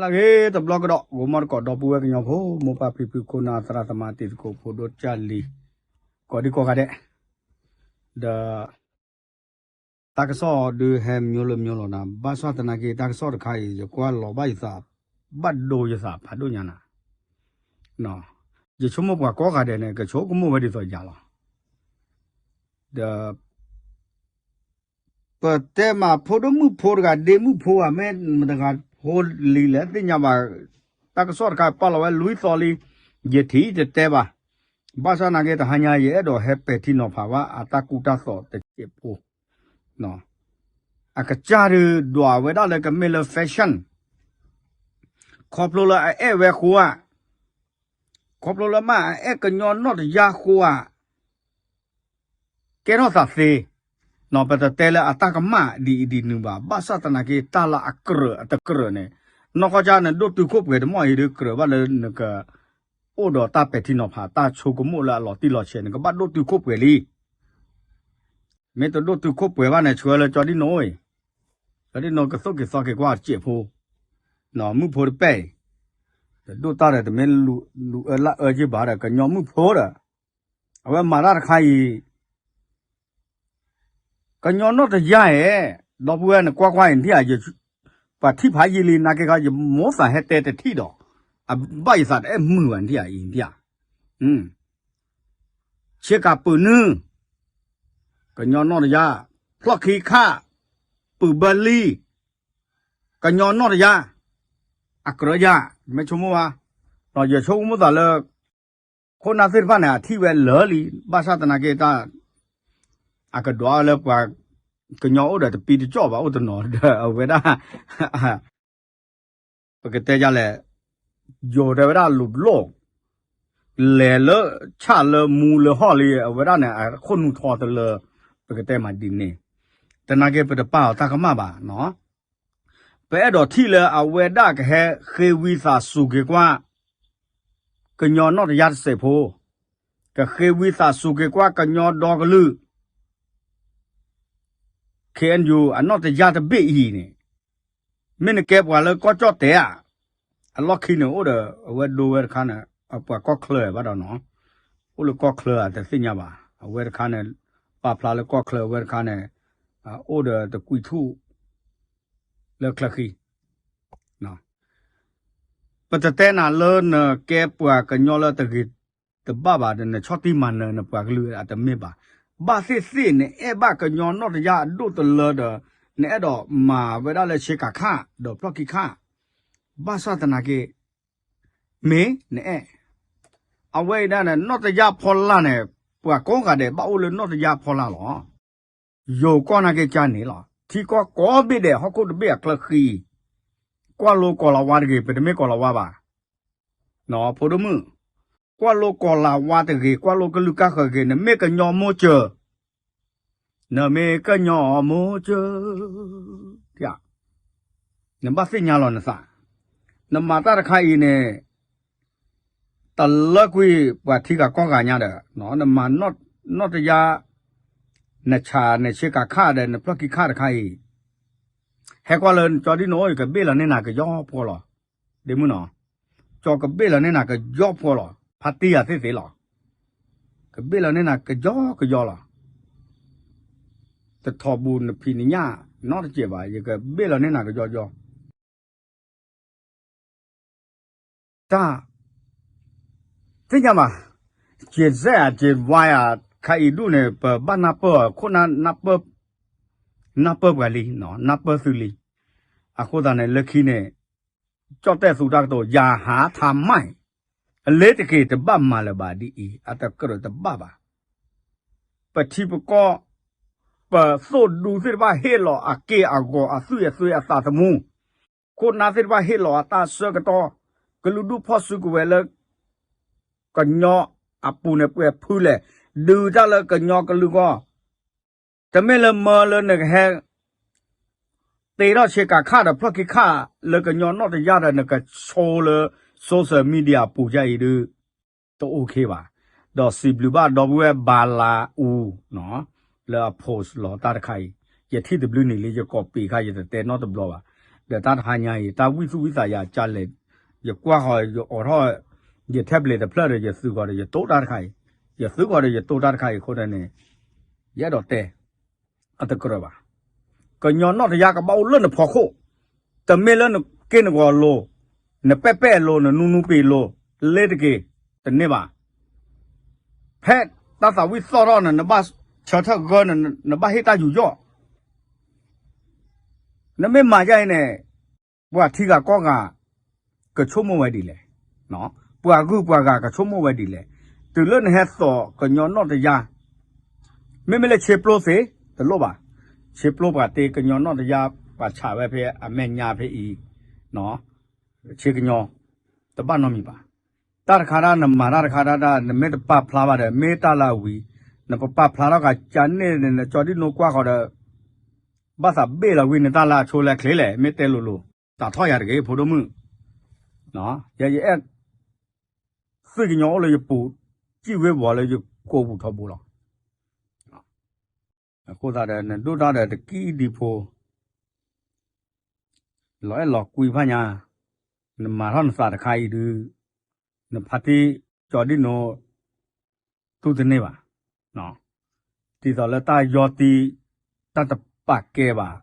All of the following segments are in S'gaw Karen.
အဂ့ၤတဘျီကဒီး ဂီၤမီတကိး ဒီပုၢ်ဝဲၢ်ကညီဖိ မိၢ်ပၢ်ဖံဖု ခိၣ်နၢ်သရၣ်သမါ တံၤသကိးဖိဒိၣ်ကၢ်လံၤ ကိးဒံကိးဂၤဒဲး ဒီး တၢ်ကစီၣ်ဒုးဟဲမံၤလၢမံၤလီၤနၤ ဘၣ်ဆၣ်သနာ်က့ တၢ်ကစီၣ်တခါအံၤ ယကွၢ်လီၤဘၣ်ယသး ဘၣ်ဒိယသးဖးဒိၣ်ညါနၤ ယဆိကမိၣ်ပှၤကိးဂၤဒဲးန့ၣ် ကဆိကမိၣ်ဝဲဒ်သိးယၤလီၤ ဒီး ပတဲမးဖိဒိၣ်မုၣ်ဖိတဂၤ ဒ့မုၣ်ဖိဧါ မ့ၢ်တဂၤဖိလံၤလဲၣ်သ့ၣ်ညါဘၣ် တၢ်ကစီၣ်တခါပာ်လီၤဝဲလွံၢ်သီလံ ယထံၣ်တတဲဘၣ် ဘၣ်ဆၣ်သနာ်က့ တဟါညါယအဲၣ်ဒိးဟဲပဲာ်ထံနီၤဖးဘၣ် အတၢ်ကူတၢ်သိးတစဲးဖိ အကစၢ်ဒုးဒွးဝဲဒၣ်လၢကမ့ၢ်လၢ fashion ခီဖျိလၢအအဲၣ်ဝဲဃိဧါ ခီဖျိလၢမ့ၢ်အအဲၣ်ကညီနီၢ်တယၢ်ဃိဧါ ကဲထီၣ်သးသ့, ပတတဲလၢအတၢ်ကမၣ်ဒ်အံၤဒ်နုၤဘၣ်, ဘၣ်ဆၣ်သနာ်က့ တၢ်လၢအကြၢးအတကြၢးန့ၣ်, နီၢ်ကီၢ်ကၢ်နဒိၣ်တုာ်ခိၣ်ပှဲၤတမီၢ်အံၤဒီး ကြၢးဘၣ်လၢနကအိၣ်ဒီးတၢ်ပဲာ်ထံနီၤဖး တၢ်ဆိကမိၣ်လၢအလီၤတံၢ်လီၤဆဲး နကဘၣ်ဒိၣ်တုာ်ခိၣ်ပှဲၤလံ. မ့ၢ်တဒိၣ်တုာ်ခိၣ်ပှဲၤဘၣ်န့ၣ် ဆှၢလၢကၠီဒံနိအံၤ, ကၠီဒံနိကသိၣ်က့ၤသီက့ၤကွၢ်တစဲးဖိ, မုၣ်ဖိတပဲၢ်အံၤ, တဒိၣ်တၢ်ဒီးတမ့ၢ်လူၤအၢလၢအၢက့ၤဘၣ်ဒီး ကညီမုၣ်ဖိဒီး အဝဲမၤတၢ်တခါအံၤ ကညီနီၢ်တယၢ်ဧဲ, ဒီပုၢ်ဝဲၢ်နကွၢ်ကွၢ်အံၤနထံၣ်ဧါ, ပှၤထံၣ်ဖးယံာ်လံ နာ်က့ခါ ယမိၣ်သးဟဲတဲတထံၣ်ဒီး, အဘၣ်ယသးတအဲၣ်မုာ်ဘၣ်နထံၣ်ဧါအံၤနထံၣ်ဧါ, ဆ့ကၤပုာ်နုၢ်, ကညီနီၢ်တယၢ်, ဖျီၣ်ခံခၣ်, ပုာ်ဘၢလံ, ကညီနီၢ်တယၢ်, အကြၢးယၤ, မ့ၢ်ဆိကမိၣ်ဘၣ်, ဒီးယဆိကမိၣ်သးလၢ ခိၣ်နၢ်သ့ၣ်တဖၣ်န့ၣ် အထံၣ်ဝဲလၢာ်လံ, ဘၣ်ဆၣ်သနာ်က့တၢ် အကဒွးလၢပှၤကညီအိၣ်ဒီးတပံတကၠီၣ်ဘၣ် အိၣ်တနီၤဒီးအဝဲဒၣ် ပကတဲဒ်လဲၣ်, ယိၤတဲဝဲဒၣ်လူၤလိၣ်, လဲၤလၢဆၣ်လၢမူလၢဟီၣ်လံ အဝဲဒၣ်န့ၣ် အခိၣ်နူာ်ထီတလၢ, ပကတဲမးဒ်န့ၣ်, သနာ်က့ပတပာ်အီၤတၢ်ကမၣ်ဘၣ်, ပအဲၣ်ဒိးထံၣ်လၢအဝဲဒၣ်ကဟဲဃ့ဝံသးစူၤက့ၤကွၢ် ကညီနီၢ်တယၢ်တစဲးဖိ, ကဃ့ဝံသးစူၤက့ၤကွၢ်ကညီဒီကလုာ် ခ့ၣ်အဲၣ်ယူၣ် အနီၢ်တယၢ်တဘ့ၣ်အံၤန့ၣ်, မ့ၢ်နကဲပှၤလၢကီၢ်ကၠီၣ်တဲာ်ဧါ, အလီၢ်ခံန့ၣ်အိၣ်ဒီး အဝဲဒိဝဲတခါန့ၣ် အပှၤကီၢ်ချၢဘၣ်ဒီးနီၤ, အိၣ်လၢကီၢ်ချၢဧါ တသ့ၣ်ညါဘၣ်, အဝဲတခါန့ၣ် ပာ်ဖျါလၢကီၢ်ချၢ အဝဲတခါန့ၣ် အိၣ်ဒီးတကွံာ်ထူၣ် လၢချၢဃံ ပတတဲနၤလၢနကဲပှၤကညီလၢတဂ့ၤတဘၣ်ဘၣ်ဒီး နဆီၣ်တံၢ်မၤနၢၤနပှၤကလုာ်အတမ့ၢ်ဘၣ်. ဘၣ်သ့ၣ်သ့ၣ်နအဲၣ်ဘၣ်ကညီနီၢ်တယၢ်အဒိၣ်တလၢဒီး နအဲၣ်ဒိးမၤဝဲဒၣ်လၢဆ့ကၤခၣ် ဒီးဖျီၣ်ခံခၣ်, ဘၣ်ဆၣ်သနာ်က့ မ့ၢ်နအဲၣ် အဝဲအံၤဒၣ်န့ၣ် နီၢ်တယၢ်ဖီလာ်န့ၣ် ပှၤကိးဂၤဒဲးဘၣ်အိၣ်လၢနီၢ်တယၢ်ဖီလာ်လီၤ. ယိၤကီၢ်နာ်က့ကၢ်န့ၣ်လီၤ. ထံကီၢ်ကိးဘ့ၣ်ဒဲး ဟီၣ်ခိၣ်တဘ့ၣ်အချၢဃံ, ကွၢ်လိကီၤလၤဝါတဂ့ၤ ပတမ့ၢ်ကီၤလၤဝါဘၣ်. ဖိဒိၣ်မုၣ်, ကွၢ်လိကီၤလၤဝါတဂ့ၤ ကွၢ်လိကလုၢ်ကၢ်ဃၢၤဂ့ၤ နမ့ၢ်ကညီမိစၢၤ နမ့ၢ်ကညီမိစၢၤ နဘၣ်သ့ၣ်ညါလီၤနသး, နမၤတၢ်တခါအံၤန့ၣ် တလၢကွံာ်ပှၤထံဂၤကီၢ်ဂၤညါဒီး နမၤနီၢ်တယၢ် နဆၣ်နဆ့ကၤခၣ်ဒီး နဖျီၣ်ခံခၣ်တခါအံၤ, ဟဲကွၢ်လၢကၠီဒံနိအံၤ ကဘ့ၣ်လီၤန့ၢ်နၤကယီဖှီလီၤ. ဒ့မုၣ်နီၤ, ကၠီကဘ့ၣ်လီၤန့ၢ်နၤကယီဖှီလီၤ. ဖါတံၢ်ယၤသ့ၣ်သ့ၣ်လီၤ. ကဘ့ၣ်လီၤန့ၢ်နၤကယီကယီလီၤ. တထီၣ်ဘူးနဖံးနညၣ်နီတစဲးဘၣ် ယကဘ့ၣ်လီၤန့ၢ်နၤကယီကယီ တၢ် သ့ၣ်ညါဘၣ်, Gen Z ဧါ Gen Y ဧါ ခါအံၤဒူၣ်န့ၣ် ပဘၣ်နၢ်ပၢၢ်အီၤ ခိၣ်နၢ် နၢ်ပၢၢ်ပှၤလံ, နၢ်ပၢၢ်သုလံ. အဃိသတးန့ၣ် လၢခံန့ၣ် ကၠီၣ်တဲၣ်သူတၢ်ကတိၤ ယၤဟးထးမး, အလ့တက့ၢ် တဘၣ်မၤလၢၤဘၣ်ဒ်အံၤ, အတကြၢးတဘၣ်ဘၣ်. ပထံပကီၢ် ပသိၣ်ဒူသ့ၣ်တဖၣ်ဟ့ၣ်လီၤအက့ၢ်အဂီၤ အသွံၣ်အသွဲအသးသမူ, ခိၣ်နၢ်သ့ၣ်တဖၣ်ဟ့ၣ်လီၤအတၢ်ဆၢကတီၢ်, ကလုာ်ဒူၣ်ဖီၣ်စုကဝဲၤလၢ ကညီအပူၤန့ၣ် ပှဲၤဖုလဲၣ်, ဒုးတၢ်လၢကညီကလုာ်ဂီၢ်, တမ့ၢ်လၢမၢလၢနကဟဲ တ့ထီၣ်ဆ့ကၤခၣ်ဒီးဖျီၣ်ခံခၣ်လၢကညီနီၢ်တယၢ်ဒီး နကဆိလၢ social media အပူၤယါအံၤဒုး တအိၣ်ခ့ဘၣ်. ဒီးစံးဘျုးဘၣ်ဒီပုၢ်ဝဲၢ်ဘၤလးအူ လၢအ post လီၤတၢ်တခါအံၤ, ယထံၣ်တဘျုးနံၤလံ ယကိးပ့ၤခါ ယတတဲနီတဘျီဘၣ်. ဒီးတၢ်တဟါညါအံၤ တၢ်ဝံသူၣ်ဝံသးယၤကလဲာ်, ယကွၢ်ဃီၤ ယအိးထီၣ် ယ tablet တဖျၢၣ်ဒီး ယသုးဃီၤဒီးယတိၢ်တၢ်တခါအံၤ, ယသုးဃီၤဒီးယတိၢ်တၢ်တခါအံၤအဃိန့ၣ် ယအဲၣ်ဒိးတဲ အတကြၢးဘၣ်. ကညီနီၣ်တယၢ်ကဘၣ်အိၣ်လၢနဖီခိၣ်, တမ့ၢ်လၢနက့ၢ်နဂီၤလိၤ, နပဲာ်ပဲာ်လိၤ, နနူနူပ့ၤလိၤ, လ့တက့ၤ, တန့ၢ်ဘၣ်. ဖဲတၢ်သးဝံၣ်သီၣ်ထီၣ်န့ၣ် နဘၣ်ဆၢထၢၣ်ဂၢၢ်န့ၣ် နဘၣ်ဟ့ၣ်တၢ်ယူးယီၣ်. နမ့ၢ်မၤဒ်အံၤန့ၣ် ပှၤထံဂၤကီၢ်ဂၤ ကဆိကမိၣ်ဝဲဒ်လဲၣ်, ပှၤဂုၤပှၤဂၤကဆိကမိၣ်ဝဲဒ်လဲၣ်, တုၤလၢနဟဲသိးကညီနီၣ်တယၢ်, မ့မ့ၢ်လၢဆ့ပျိသ့ တလိၣ်ဘၣ်, ဆ့ပျိပှၤတ့ကညီနီၣ်တယၢ် ပှၤဆးဝဲဖဲအမဲာ်ညါဖဲအံၤ, ဆ့ကညီ တဘၣ်နီတမံၤဘၣ်. တၢ်တခါတၢ်နမၤတၢ်တခါတၢ်တၢ် နမ့ၢ်တပာ်ဖျါဘၣ်ဒီး မ့ၢ်တၢ်လၢအဝံၤ, နပပာ်ဖျါထီၣ်ကကန့ၢ်န့ၣ် နကၠီဒံၣ်နိကွၢ်ဃီၤဒီး ဘၣ်သးဘ့ၣ်လီၤဝံၤနတၢ်လၢအဆိလၢအချ့လဲၣ် မ့ၢ်တဲလိၤလိၤ, စးထီၣ်ယၤတဂ့ၤ ဖိဒိၣ်မုၣ်, ယဲယအဲၣ် သွံၣ်ကညီအိၣ်လၢယပူၤ, စံၣ်ဝ့ဘှီလၢယကိာ်ပူၤထီဘိလီၤ. အဃိသတးဒီး နဒိၣ်တၢ်ဒီးတကံၢ်ဒံဖိ လီၤအဲၣ်လီၤကွံဖးညါ, နမၤထီၣ်နသးတခါအံၤဒုး, နဖါတံၢ်ကၠီဒံၣ်နိ တူၢ်တန့ၢ်ဘၣ်. ဒ်သိးလၢတၢ်ယီတံၢ် တၢ်တပာ်ကဲဘၣ်,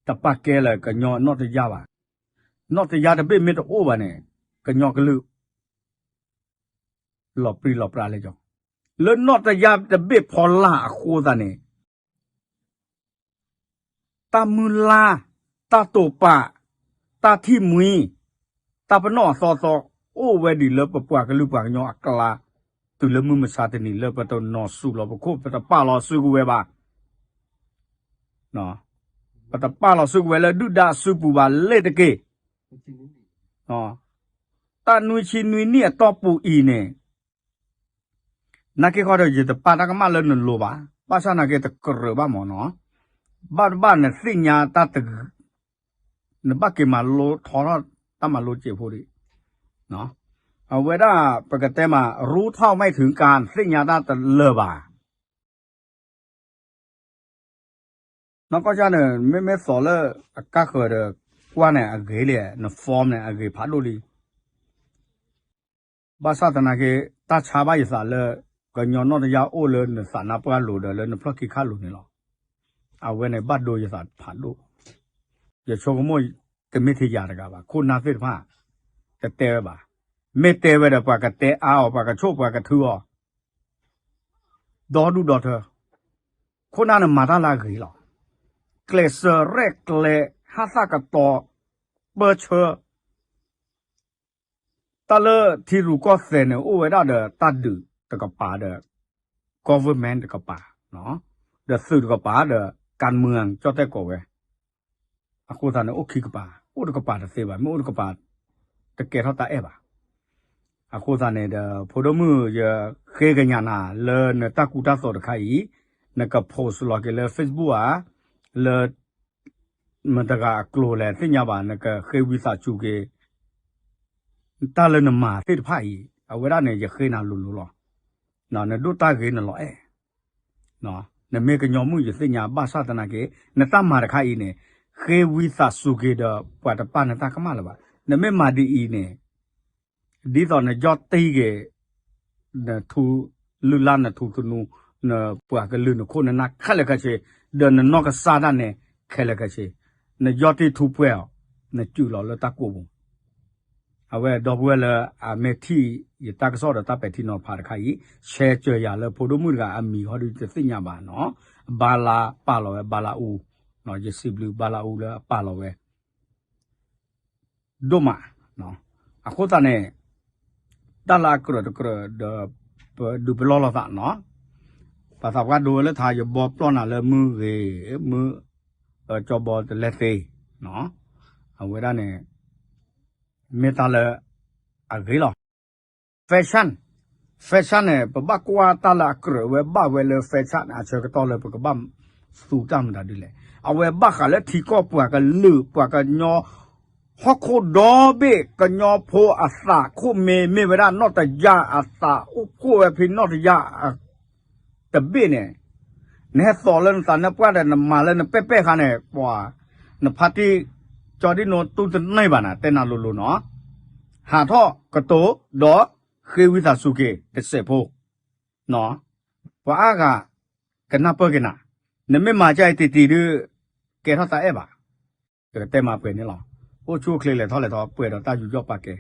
တပာ်ကဲလၢကညီနီၣ်တယၢ်ဘၣ်. နီၣ်တယၢ်တဘ့ၣ်မ့ၢ်တအိၣ်ဘၣ်န့ၣ် ကညီကလုာ် လီၤပြံလီၤပြါလဲၣ်ကီ, လၢနီၣ်တယၢ်တဘ့ၣ်ဖီလာ်အဃိသတးန့ၣ် တၢ်မုၢ်လၢ်, တၢ်တိာ်ပာ်, တၢ်ထံၣ်မှံ, တၢ်ပနီၣ်အသီသီ အိၣ်ဝဲဒံးလၢပပှၤကလုာ်ပှၤကညီအကျါ, တုၤလၢမုၢ်မဆါတနံၤလၢပတနီၤဆူၣ်လီၤပခိၣ် ပတပာ်လီၤစုကဝဲၤဘၣ်. ပတပာ်လီၤစုကဝဲၤလၢဒုၣ်ဒါအစုပူၤဘၣ် လ့တက့ၢ်. တၢ်နွံဆံနွံနံၣ်အတီၢ်ပူၤအံၤန့ၣ် နာ်က့ခီဒီး ယတပာ်တၢ်ကမၣ်လၢနလိၤဘၣ်. ဘၣ်ဆၣ်နာ်က့တကြၢးဘၣ်မ့ၢ်နီၤ, ဘၣ်တဘၣ်နသ့ၣ်ညါတၢ်တဂ့ၤ, နဘၣ်က့ၤမၤလိထီထီၣ်တၢ်မၤလိစ့းဖိဒံး. အဝဲဒၣ်ပကတဲမး ရူထီၣ်မဲာ်ထုကါ နသ့ၣ်ညါတၢ်တလၢာ်ဘၣ်. နီၢ်ကီၢ်ကၢ်န့ၣ် မ့မ့ၢ်သိးလၢအကါဃၢၤဒီး ကွၢ်န့ၣ်အဂ့ၤလံ, န form န့ၣ် အဂ့ၤဖးဒိၣ်လံ. ဘၣ်ဆၣ်သနာ်က့ တၢ်ဆါဘၣ်ယသးလၢ ကညီနီၣ်တယၢ်အိၣ်လၢနသးနါပှၢ်လိၤဒီး လၢနဖျီၣ်ခံခါလိၤန့ၣ်လီၤ. အဝဲန့ၣ်ဘၣ်ဒိယသးဖးဒိၣ်. ယဆိကမိၣ် တမ့ၢ်ထဲယၤတဂၤဘၣ်, ခိၣ်နၢ်သ့ၣ်တဖၣ် တတဲဝဲဘၣ်. မ့ၢ်တဲဝဲဒီး ပှၤကတဲအါအီၤ, ပှၤကဆိၣ်ပှၤကထုအီၤ ဒီဒူၣ်ဒီထၢ. ခိၣ်နၢ်န့ၣ်မၤတၢ်လၢအဂ့ၤလီၤ. ကျဲးစၢးရဲၣ်ကျဲၤ ဟးသၣ်ကတီၤ ပၢဆှၢ တၢ်လၢထံရူၢ်ကီၢ်သဲးန့ၣ် အိၣ်ဝဲဒၣ်ဒီးတၢ်ဒုးတကပၤဒီး government တကပၤ, ဒီးသုးတကပၤဒီး ကၣ်မၢၣ် ကၠီၣ်တဲၣ်ကိးဝဲ. အဃိသတးန့ၣ် အိၣ်ခံကပၤ, အိၣ်တကပၤတသ့ဘၣ်, မ့ၢ်အိၣ်တကပၤ တကဲထီၣ်တၢ်အဲၣ်ဘၣ်. အဃိသတးန့ၣ်ဒီး ဖိဒိၣ်မုၣ် ယဃ့ကညးနၤလၢနတၢ်ကူတၢ်သိးတခါအံၤ, နက post လီၤက့ၤလၢ Facebook ဧါ, လၢ မတၤတဂၤအကျိၤလဲၣ်သ့ၣ်ညါဘၣ်, နကဃ့ဝံသးစူၤက့ၤ တၢ်လၢနမၤသ့ၣ်တဖၣ်အံၤ, အဝဲဒၣ်န့ၣ် ယဃ့နၤလိၤလိၤလီၤ. နဒိၣ်တၢ်ဂ့ၤနလီၤအဲၣ်, နမ့ၢ်ကညီမုၣ်ယသ့ၣ်ညါ, ဘၣ်ဆၣ်သနာ်က့ နတၢ်မၤတခါအံၤန့ၣ် ဃ့ဝံသးစူၤက့ၤဒီး ပှၤတပာ်နတၢ်ကမၣ်လၢၤဘၣ်. နမ့ၢ်မၤဒ်အံၤန့ၣ် ဒ်သိးနယီၢ်တံၢ်က့ၤ နထူလုၢ်လၢ် နထူသနူ နပှၤကလုာ် နခိၣ်နနၢ်ခဲလၢာ်ခဲဆ့, ဒီးနနီၢ်ကစၢ်ဒၣ်နဲခဲလၢာ်ခဲဆ့, နယီၢ်တံၢ်ထူပှဲၤအီၤ, နစုးလီၤလၢတၢ်ကိးပူၤ. အဝဲဒီပုၢ်ဝဲၢ်လၢအမ့ၢ်ထံၣ်ယတၢ်ကစီၣ်ဒီးတၢ်ပဲာ်ထံနီၤဖးတခါအံၤ, ဆဲးစၢၤယၤလၢဖိဒိၣ်မုၣ်တဂၤအမံၤဟီဒုးတသ့ၣ်ညါဘၣ်နီၤ, ဘါလါပာ်လီၤဝဲ ဘါလါအူ, ယစံးဘျုးဘါလါအူလၢအပာ်လီၤဝဲ ဒိၣ်မး. အဃိသတးန့ၣ် တၢ်လၢအကြၢးတကြၢးဒီး ပဒုးပလီၢ်လိာ်သးနီၤ, ပသးပှၢ်ဒိဝဲလၢထါ ယဘီပျီၢ်နၤလၢမုၢ်ဂ့ၤ, မုၢ်ကၠီဘီတလဲသ့, အဝဲဒၣ်န့ၣ် မ့ၢ်တၢ်လၢအဂ့ၤလီၤ. fashion, fashion န့ၣ် ပဘၣ်ကွၢ်တၢ်လၢအကြၢးဝဲဘၣ်ဝဲလၢ fashion အဆၢကတီၢ်လၢပကဘၣ်သူတၢ်မတၤဒ်လဲၣ်. အဝဲဘၣ်ဃးလၢထံကီၢ်ပှၤကလုာ် ပှၤကညီ ဟီၣ်ခိၣ်ဒီဘ့ၣ် ကညီဖိအသးခိၣ်မ့ၢ် မ့ၢ်ဝဲဒၣ်နီၢ်တယၢ်အသးအိၣ်ဖှိၣ်ဝဲဖဲနီၢ်တယၢ် တဘ့ၣ်န့ၣ်, နဟဲသိးလၢနသးနါပှၢ်ဒီး နမၤလၢနပဲာ်ပဲာ်ခါန့ၣ် ပှၤ နဖါတံၢ် ကၠီဒံနိတူၢ်တန့ၢ်ဘၣ်နၤ တဲနၤလိၤလိၤနီၤ, ဟးထီၣ်ကတိၤဒီးဃ့ဝံသးစူၤက့ၤတစဲးဖိ, ပှၤအါဂၤကနၢ်ပၢၢ်က့ၤနၤ, နမ့ၢ်မၤကၢ်အံၤတံၢ်တံၢ်ဒုး ကဲထီၣ်တၢ်အဲၣ်ဘၣ်, ကတဲမၤပှဲၤန့ၣ်လီၤ. အိၣ်ဆူၣ်အိၣ်ချ့လဲၤထီၣ်လဲၤထီ ပှဲၤဒီးတၢ်ယူးယီၣ်ပာ်ကဲ